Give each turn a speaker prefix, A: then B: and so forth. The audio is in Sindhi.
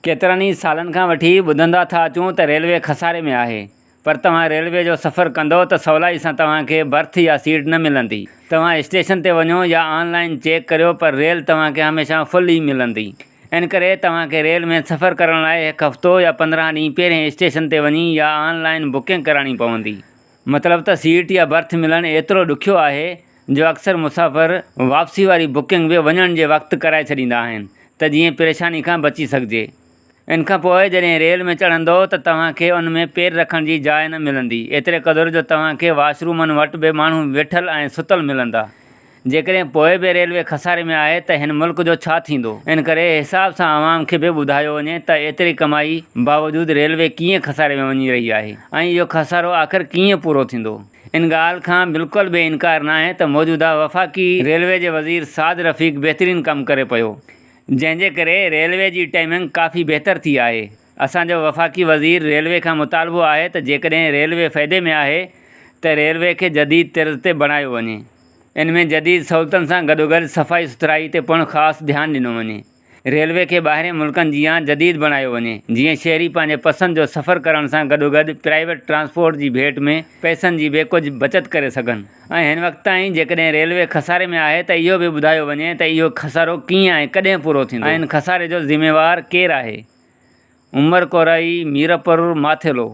A: ڪيترن ئي سالن کان وٺي ٻڌندا ٿا اچون ته ريلوي خساري ۾ آهي پر توهان ريلوي جو سفر ڪندؤ ته سولائي سان توهان کي برٿ يا سيٽ نه ملندي. توهان اسٽيشن تي وڃو يا آن لائين چيڪ ڪريو پر ريل توهان کي هميشه فل ئي ملندي. ان ڪري توهان کي ريل ۾ سفر ڪرڻ لاء هڪ هفتو يا 15 ڏينهن پهرين اسٽيشن تي وڃي يا آن لائين بڪنگ ڪرائڻي پوندي. مطلب ته سيٽ يا برٿ ملڻ ايترو ڏکيو آهي جو اڪثر مسافر واپسي واري بڪنگ به وڃڻ جي وقت ڪرائي ڇڏيندا آهن ته جيئن پريشاني کان بچي سگهجي. ان کان پوء جڏهن ريل ۾ چڙهندو ته توهان کي ان ۾ پير رکڻ جي جاء نه ملندي ايتري قدر جو توهان کي واش رومن وٽ به ماڻهو ويٺل ۽ ستل ملندا. جيڪڏهن پوء به ريلوي خساري ۾ آهي ته هن ملڪ جو ڇا ٿيندو؟ ان ڪري حساب سان عوام کي به ٻڌايو وڃي ته ايتري ڪمائي باوجود ريلوي ڪيئن خساري ۾ وڃي رهي آهي ۽ اهو خسارو آخر ڪيئن پورو ٿيندو؟ ان ڳالهه کان بلڪل به انڪار ناهي ته موجوده وفاقي ريلوي جي وزير سعد رفيق بهترين ڪم ڪري پيو جنهن جي ڪري ريلوي جي ٽائمنگ ڪافي بهتر ٿي آهي اسان جو وفاقي وزير ريلوي کان مطالبو آهي ته جيڪڏهن ريلوي فائدي ۾ آهي ته ريلوي کي جديد طرز تي بڻايو وڃي ان ۾ جديد سهولتن سان گڏوگڏ صفائي سٿرائي تي پڻ خاص ڌيان ڏنو وڃي. ريلوي کي ٻاهرين ملڪن جيان جديد بڻايو وڃي، جيئن شهري پنهنجي پسند جو سفر ڪرڻ سان گڏوگڏ پرائيويٽ ٽرانسپورٽ جي ڀيٽ ۾ پئسن جي به ڪجهه بچت ڪري سگهن ۽ هن وقت تائين جيڪڏهن ريلوي خساري ۾ آهي ته اهو به ٻڌايو وڃي ته اهو خسارو ڪيئن ۽ ڪڏهن پورو ٿيندو ۽ ان خساري جو ذميوار ڪير آهي؟ عمر ڪورائي، ميرپور، ماٿيلو.